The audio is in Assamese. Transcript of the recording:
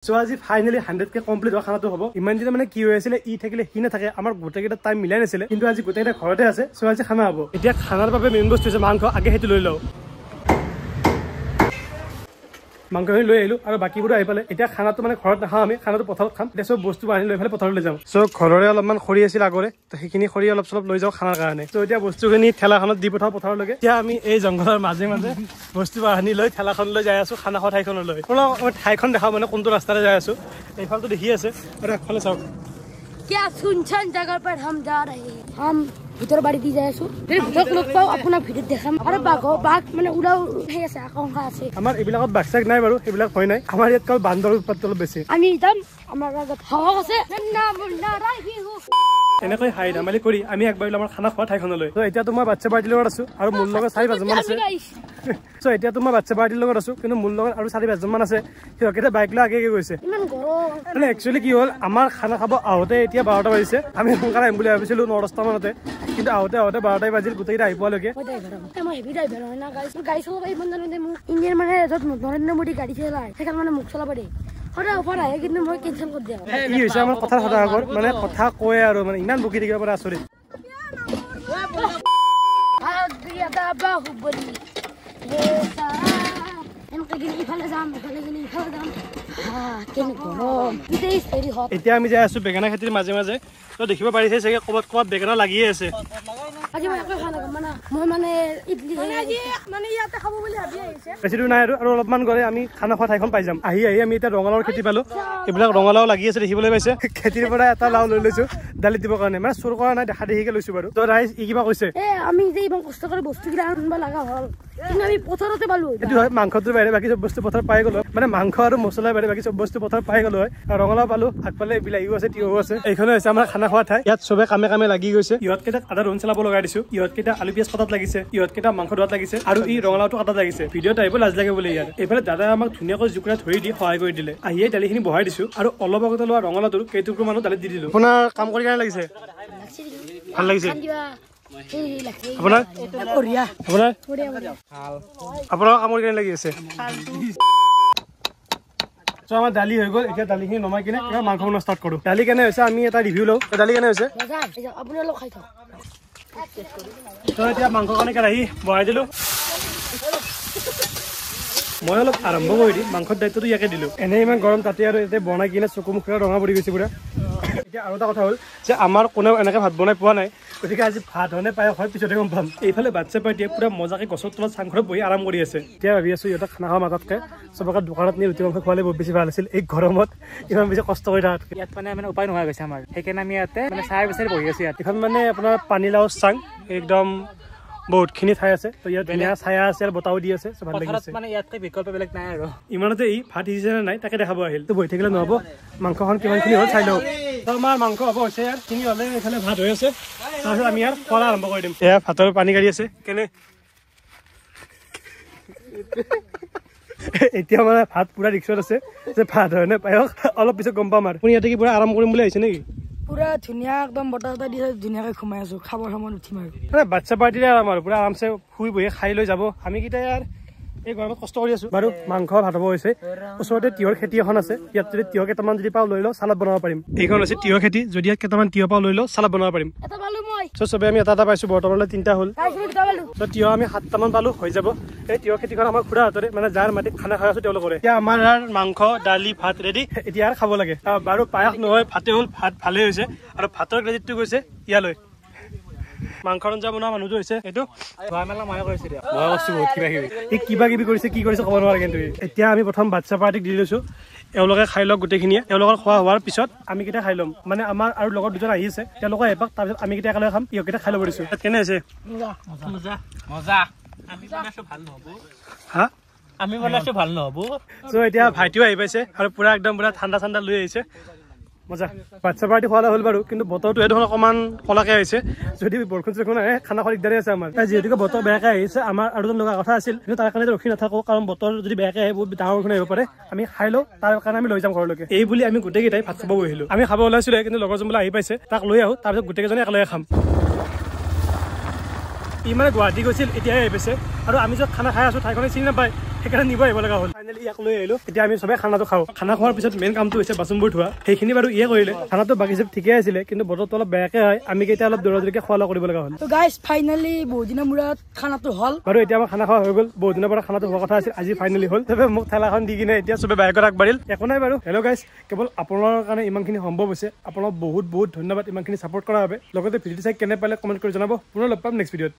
চ' আজি ফাইনেলি 100K complete হোৱা খানাটো হ'ব। ইমান দিনে মানে কি হৈ আছিলে, ই থাকিলে সি নাথাকে, আমাৰ গোটেইকেইটা টাইম মিলাই নাছিলে, কিন্তু আজি গোটেইকেইটা ঘৰতে আছে। চ' আজি খানা হ'ব। এতিয়া খানাৰ বাবে মেইন বস্তু হৈছে মাংস, আগে সেইটো লৈ লওঁ। মাংসখিনি লৈ আহিলো আৰু বাকীবোৰো আহি পালে। এতিয়া খানাটো মানে ঘৰত নাখাওঁ আমি, খানাটো পথাৰত খাম। এতিয়া চব বস্তু আনি লৈ পেলাই পথাৰলৈ যাম। চ' ঘৰৰে অলপমান খৰি আছিল আগৰে, তো সেইখিনি খৰি অলপ চলপ লৈ যাওঁ খানাৰ কাৰণে। ত' এতিয়া বস্তুখিনি ঠেলাখনত দি পঠাওঁ পথাৰলৈকে। এতিয়া আমি এই জংঘলৰ মাজে মাজে বস্তু আনি লৈ ঠেলাখন লৈ যাই আছো খানা খোৱা ঠাইখনলৈ। অলপ ঠাইখন দেখাওঁ মানে কোনটো ৰাস্তাৰে যাই আছো। এইফালটো দেখি আছে আৰু একফালে চাওক। क्या सुनसान जगह पर हम जा रहे हैं। हम ভিতৰ বাৰী দি যাই আছো। যদি ভূতক লগ পাওঁ আপোনাক ভিডিঅ'ত দেখাম। আৰু বাঘ মানে ওলাও সেই আছে, আশংকা আছে। আমাৰ এইবিলাকত বাঘ চাঘ নাই বাৰু, সেইবিলাক ভয় নাই। আমাৰ ইয়াত কেৱল বান্দৰৰ উৎপাতটো অলপ বেছি। আমি যাম, আমাৰ আগত সাহস আছে। এনেকৈ হাঁহি ধেমালি কৰি আমি আগবাঢ়িলো আমাৰ খানা খোৱা ঠাইখনলৈ। ত' এতিয়াতো মই বাচ্ছা পাৰ্টিৰ লগত আছো আৰু মোৰ লগত 4-5জনমান আছে। চ' এতিয়াতো মই বাচ্ছা পাৰ্টিৰ লগত আছো, কিন্তু মোৰ লগত আৰু 4-5জনমান আছে। সিহঁতকেইটা বাইক লৈ আগে আগে গৈছে। মানে একচুৱেলি কি হ'ল, আমাৰ খানা খাব আহোঁতে এতিয়া 12টা বাজিছে। আমি সোনকালে আহিম বুলি ভাবিছিলো 9-10টা মানতে, কিন্তু আহোঁতে আহোঁতে 12টাই বাজিল গোটেইকেইটা আহি পোৱালৈকে। কি হৈছে আমাৰ কথাৰ সদাগৰ মানে কথা কয় আৰু মানে ইমান বকি থাকিব পাৰে, আচৰিত। এতিয়া আমি যাই আছো বেঙেনা খেতিৰ মাজে মাজে। ত দেখিব পাৰিছে চাগে ক'ৰবাত ক'ৰবাত বেঙেনা লাগিয়ে আছে। বেছি দূৰ নাই আৰু, আৰু অলপমান গ'লে আমি খানা খোৱা ঠাইখন পাই যাম। আহি আহি আমি এতিয়া ৰঙালাওৰ খেতি পালো। এইবিলাক ৰঙালাও লাগি আছে দেখিবলৈ পাইছে। খেতিৰ পৰা এটা লাও লৈ লৈছো দালিত দিবৰ কাৰণে, মানে চুৰ কৰা নাই, দেখা দেখিকে লৈছো বাৰু। ত ৰাইজ ই কিবা কৈছে, আমি যে ইমান কষ্ট কৰি বস্তুকেইটা আনিব লগা হ'ল, কিন্তু আমি পথাৰতে পালো। এইটো হয়, মাংসটোৰ বাহিৰে বাকী চব বস্তু পথাৰত পাই গ'লো, মানে মাংস আৰু মছলাৰ বাহিৰে বাকী চব বস্তু পথাৰত পাই গ'লো হয়। ৰঙালাও পালো, আগফালে বিলাহীও আছে, তিয়হো আছে। এইখনে হৈছে আমাৰ খানা খোৱা ঠাই। ইয়াত চবে কামে কামে লাগি গৈছে। ইহঁত কেইটাক আদা ৰহুন চলাব লগাই দিছো, ইহঁত কেইটা আলু পিঁয়াজ কটাত লাগিছে, ইহঁত কেইটা মাংস ধোৱাত লাগিছে, আৰু ই ৰঙালাওটো কাটাত লাগিছে। ভিডিঅ'ত আহিব লাজ লাগে বোলে ইয়াত। এইফালে দাদাই আমাক ধুনীয়াকৈ জোকৰা ধৰি দি সহায় কৰি দিলে। আহিয়ে দালিখিনি বহাই দিছো আৰু অলপ আগতে লোৱা ৰঙালাওটোৰ কেইটুকুৰ মানুহ দালিত দি দিলো। আপোনাৰ কাম কৰি কেনে লাগিছে? ভাল লাগিছে আপোনাৰ? আপোনাৰ আপোনাৰ কাম কৰি কেনে লাগি আছে? চ' আমাৰ দালি হৈ গ'ল। এতিয়া দালিখিনি নমাই কিনে এবাৰ মাংস বনোৱা ষ্টাৰ্ট কৰোঁ। দালি কেনে হৈছে আমি এটা ৰিভিউ লওঁ। দালি কেনে হৈছে? ত' এতিয়া মাংস কাৰণে কেৰাহী বহাই দিলোঁ। মই অলপ আৰম্ভ কৰি দিম, মাংসৰ দায়িত্বটো ইয়াকে দিলোঁ। এনেই ইমান গৰম তাতে আৰু ইয়াতে বনাই কিনে চকু মুখ ৰঙা পৰি গৈছে পুৰা। এতিয়া আৰু এটা কথা হ'ল যে আমাৰ কোনেও এনেকৈ ভাত বনাই পোৱা নাই, গতিকে আজি ভাত হয়নে পায়স হয় পিছতহে গম পাম। এইফালে বাচ্ছা পাৰ্টিয়ে পুৰা মজাকে গছৰ তলত চাংঘৰত বহি আৰাম কৰি আছে। এতিয়া ভাবি আছোঁ ইহঁতক খানা খোৱা মাতাতকৈ চবকে দোকানত নি ৰুটি মাংস খোৱালে বহুত বেছি ভাল আছিল। এই গৰমত ইমান বেছি কষ্ট কৰি থকাতকৈ ইয়াত মানে মানে উপায় নোহোৱা গৈছে আমাৰ, সেইকাৰণে আমি ইয়াতে মানে চাই বিচাৰি বহি আছোঁ। ইয়াত এইখন মানে আপোনাৰ পানীলাও চাং, একদম বহুতখিনি ঠাই আছে। তো ইয়াত ধুনীয়া ছায়া আছে আৰু বতাহো দি আছে, ভাল লাগিছে। মানে ইয়াতকৈ বিকল্প বেলেগ নাই আৰু। ইমানতে ই ভাত সিজিছে নে নাই তাকে দেখাব আহিল। তো বহি থাকিলে নহ'ব, মাংসখন কিমানখিনি হ'ল চাই লওঁ। তো আমাৰ মাংস হ'ব হৈছে, ইয়াৰ খিনি হ'লে এইফালে ভাত হৈ আছে। তাৰপিছত আমি ইয়াৰ খোৱা আৰম্ভ কৰি দিম। এয়া ভাতৰ পানী কাঢ়ি আছে কেনে। এতিয়া মানে ভাত পুৰা ৰিক্সত আছে যে ভাত হয় নে পায়স, অলপ পিছত গম পাম। আৰু আপুনি ইয়াতে কি পুৰা আৰাম কৰিম বুলি আহিছে নেকি? পুৰা ধুনীয়া একদম বতাহ এটা দিছে, ধুনীয়াকৈ সোমাই আছো, খাবৰ সময়ত উঠিম আৰু। মানে বাচ্ছা পাৰ্টিৰে আৰাম আৰু পুৰা আৰামছে শুই বহি খাই লৈ যাব। আমি কেইটা ইয়াৰ এই গৰমত কষ্ট কৰি আছো। বাৰু মাংস ভাত হ'ব হৈছে। ওচৰতে তিয়ঁহৰ খেতি এখন আছে, ইয়াত যদি তিয়ঁহ কেইটামান যদি পাওঁ লৈ লওঁ, চালাড বনাব পাৰিম। এইখন হৈছে তিয়ঁহ খেতি, যদি ইয়াত কেইটামান তিয়ঁহ পাওঁ লৈ লওঁ, চালাড বনাব পাৰিম। চ' চবে আমি এটা এটা পাইছো, বৰ্তমানলৈ 3টা হ'ল। চ' তিয়ঁহ আমি 7টামান পালো, হৈ যাব। এই তিয়ঁহ খেতিখন আমাৰ খুৰাহঁতৰে, মানে যাৰ মাটিত খানা খাই আছো তেওঁলোকৰে। এতিয়া আমাৰ মাংস দালি ভাত ৰেডি, এতিয়া আৰু খাব লাগে। বাৰু পায়স নহয় ভাতে হ'ল, ভাত ভালেই হৈছে। আৰু ভাতৰ ক্ৰেডিটটো গৈছে ইয়ালৈ। মাংস আঞ্জা বনোৱা মানুহটো হৈছে এইটো। কিবা কিবি কৰিছে, কি কৰিছে ক'ব নোৱাৰে কিন্তু। এতিয়া আমি প্ৰথম বাচ্ছা পাৰ্টিক দি লৈছো, এওঁলোকে খাই লওক গোটেইখিনিয়ে। এওঁলোকৰ খোৱা হোৱাৰ পিছত আমি কেইটা খাই ল'ম, মানে আমাৰ আৰু লগত দুজন আহি আছে, তেওঁলোকে এপাক, তাৰপিছত আমি কেইটা একেলগে খাম। ইহঁতকেইটা খাই ল'ব দিছো। কেনে হৈছে? হা, আমি বনাইছো ভাল নহ'ব। চ' এতিয়া ভাইটিও আহি পাইছে আৰু পুৰা একদম পুৰা ঠাণ্ডা ঠাণ্ডা লৈ আহিছে। মজা। বাচ্ছা পাৰ্টি খোৱা হ'ল বাৰু, কিন্তু বতৰটো দেখোন অকণমান ক'লাকে আহিছে। যদি বৰষুণ চৰষুণ আহে খানা খোৱা দিগদাৰে আছে আমাৰ। যিহেতুকে বতৰ বেয়াকে আহিছে, আমাৰ আৰু এজন লগা কথা আছিল, কিন্তু তাৰ কাৰণে ৰখি নাথাকো, কাৰণ বতৰ যদি বেয়াকে আহে বহুত ডাঙৰ বৰষুণ আহিব পাৰে। আমি খাই লওঁ, তাৰ কাৰণে আমি লৈ যাম ঘৰলৈকে। এই বুলি আমি গোটেইকেইটাই ভাত খাব বহিলোঁ। আমি খাব ওলাইছিলো, কিন্তু লগৰজন বোলে আহি পাইছে, তাক লৈ আহোঁ, তাৰপিছত গোটেইকেইজনে একেলগে খাম। ই মানে গুৱাহাটী গৈছিল, এতিয়াহে আহি পাইছে। আৰু আমি য'ত খানা খাই আছোঁ ঠাইখনে চিনি নাপায়, সেইকাৰণে নিব আহিব লগা হ'ল। ফাইনেলি ইয়াক লৈ আহিলো। এতিয়া আমি চবে খানাটো খাওঁ। খানা খোৱাৰ পিছত মেইন কামটো হৈছে বাচনবোৰ ধোৱা। সেইখিনি বাৰু ইয়ে কৰিলে। খানাটো বাকী চব ঠিকে আছিলে, কিন্তু বতৰটো অলপ বেয়াকে হয়, আমি কেইটা অলপ দৌৰা দৌৰিকে খোৱা লোৱা কৰিব লগা হ'ল। তো গাইজ ফাইনেলি বহুত দিনৰ মূৰত খানাটো হ'ল। বাৰু এতিয়া আমাৰ খানা খোৱা হৈ গ'ল। বহুত দিনৰ পৰা খানাটো হোৱা কথা আছিল, আজি ফাইনেলি হ'ল। চবে মোক ঠেলাখন দি কিনে এতিয়া চবে বাইকত আগবাঢ়িল। একো নাই বাৰু। হেল্ল' গাইজ, কেৱল আপোনাৰ কাৰণে ইমানখিনি সম্ভৱ হৈছে। আপোনাক বহুত বহুত ধন্যবাদ ইমানখিনি ছাপৰ্ট কৰাৰ বাবে। লগতে ভিডিঅ'টো চাই কেনে পালে কমেণ্ট কৰি জনাব। পুনৰ লগ পাম নেক্সট ভিডিঅ'ত।